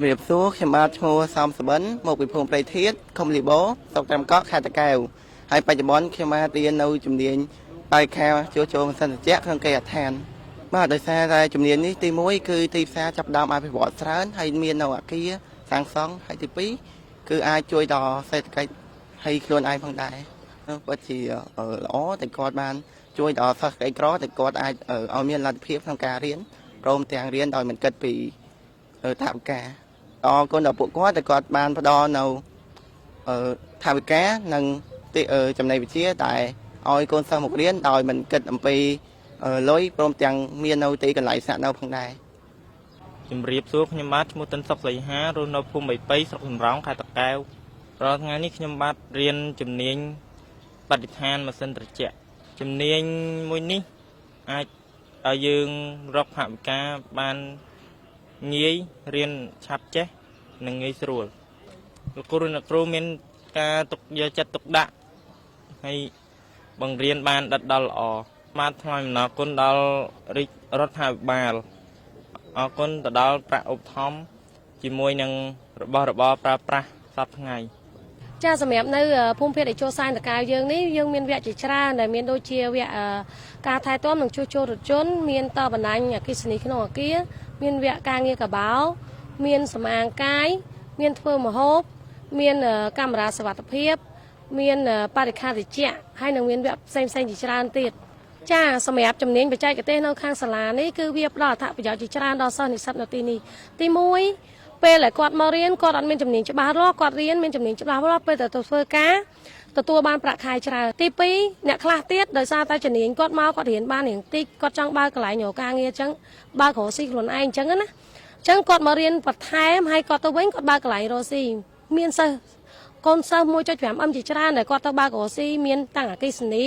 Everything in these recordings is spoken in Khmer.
ជំរាបសួរខ្ញុំបាទឈ្មោះសំសបិនមកពីភូមិព្រៃធាតឃុំលីបូស្រុកត្រាំកក់ខេត្តតាកែវហើយបច្ចុប្បន្នខ្ញុំបាទរៀននៅជំនាញបរិក្ខារជួសជុលម៉ាស៊ីនត្រជាក់ក្នុងគេហដ្ឋានបាទដោយសារតែជំនាញនេះទី1គឺទីផ្សារចាប់ផ្ដើមអភិវឌ្ឍច្រើនហើយមាននៅអគារសាងសង់ហើយទី2គឺអាចជួយដល់សេដ្ឋកិច្ចហើយខ្លួនឯងផងដែរពិតជាល្អតែគាត់បានជួយដល់សិស្សក្រីក្រតែគាត់អាចឲ្យមានលទ្ធភាពក្នុងការរៀនព្រមទាំងរៀនដោយមិនគិតពីថវិកាអរគុណដល់ពួកគាត់ដែលគាត់បានផ្ដល់នៅថវិកានិងចំណេះវិជ្ជាដែលឲ្យកូនសិស្សមករៀនដោយមិនគិតអំពីលុយព្រមទាំងមាននៅទីកន្លែងស្នាក់នៅផងដែរ ជំរាបសួរខ្ញុំបាទឈ្មោះតិនសុកសីហារស់នៅភូមិបីប៉ីស្រុកសំរោងខេត្តតាកែវរាល់ថ្ងៃនេះខ្ញុំបាទរៀនជំនាញបរិស្ថានម៉ាស៊ីនត្រជាក់ជំនាញមួយនេះអាចឲ្យយើងរកថវិកាបានងាយរៀនឆាប់ចេះនិងងាយស្រួលលោកគ្រូអ្នកគ្រូមានការទុកយកចិត្តទុកដាក់ហើយបង្រៀនបានដិតដល់ល្អបាទថ្លែងអំណរគុណដល់រាជរដ្ឋាភិបាល អរគុណទៅដល់ប្រាក់ឧបត្ថម្ភជាមួយនឹងរបស់របរប្រើប្រាស់សព្វថ្ងៃ ចាសម្រាប់នៅភូមិភាគតេជោសែនតាកែវយើងនេះយើងមានវគ្គជាច្រើនដែលមានដូចជាវគ្គការថែទាំនិងជួសជុលរថយន្តមានតបណ្ដាញអគ្គិសនីក្នុងអគារមានវគ្គការងារកាបោមានសម្អាងកាយមានធ្វើម្ហូបមានកាមេរ៉ាសុវត្ថិភាព មានបរិក្ខារត្រជាក់ហើយនឹងមានវគ្គផ្សេងៗជាច្រើនទៀតចាសម្រាប់ជំនាញបច្ចេកទេសនៅខាងសាលានេះគឺវាផ្ដល់អត្ថប្រយោជន៍ជាច្រើនដល់សិស្សនិស្សិតនៅទីនេះទី1ពេលដែលគាត់មករៀនគាត់អត់មានជំនាញច្បាស់លាស់គាត់រៀនមានជំនាញច្បាស់លាស់ពេលទៅធ្វើការទទួលបានប្រាក់ខែច្រើនទី2អ្នកខ្លះទៀតដោយសារតែជំនាញគាត់មកគាត់រៀនបានរៀងតិចគាត់ចង់បើកកន្លែងរកការងារអញ្ចឹងបើករកស៊ីខ្លួនឯងអញ្ចឹងណាអញ្ចឹងគាត់មករៀនបន្ថែមហើយគាត់ទៅវិញគាត់បើកកន្លែងរកស៊ីមានសិស្ស កូនសិស្ស1.5 M ជាច្រើនដែលគាត់ទៅបើករកស៊ីមានទាំងអគ្គិសនី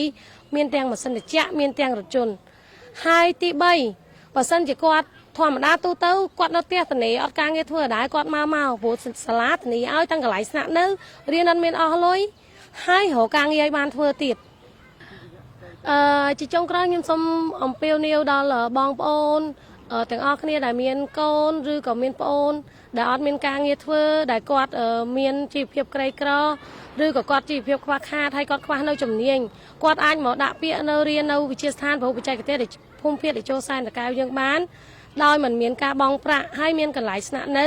មានទាំងម៉ាស៊ីនត្រជាក់មានទាំងរថយន្តហើយទី3បើសិនជាគាត់ធម្មតាទូទៅគាត់នៅផ្ទះតនីអត់ការងារធ្វើអដែរគាត់មកមកព្រោះសាលាធានាឲ្យទាំងកន្លែងស្នាក់នៅរៀនអត់មានអស់លុយហើយរកការងារឲ្យបានធ្វើទៀតអឺជាចុងក្រោយខ្ញុំសូមអំពាវនាវដល់បងប្អូនទាំងអស់គ្នាដែលមានកូនឬក៏មានប្អូនដែលអត់មានការងារធ្វើដែលគាត់មានជីវភាពក្រីក្រឬក៏គាត់ជីវភាពខ្វះខាតហើយគាត់ខ្វះនៅជំនាញគាត់អាចមកដាក់ពាក្យនៅរៀននៅវិទ្យាស្ថានពហុបច្ចេកទេសភូមិភាគតេជោសែនតាកែវយើងបានដោយមិនមានការបង់ប្រាក់ហើយមានកន្លែងស្នាក់នៅ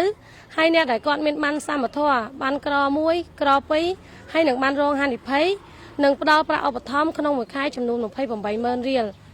ហើយអ្នកដែលគាត់មានបានសមធម៌បានក្រ1ក្រ2ហើយនឹងបានរងហានិភ័យនឹងផ្ដល់ប្រាក់ឧបត្ថម្ភក្នុងមួយខែចំនួន28ម៉ឺនរៀល។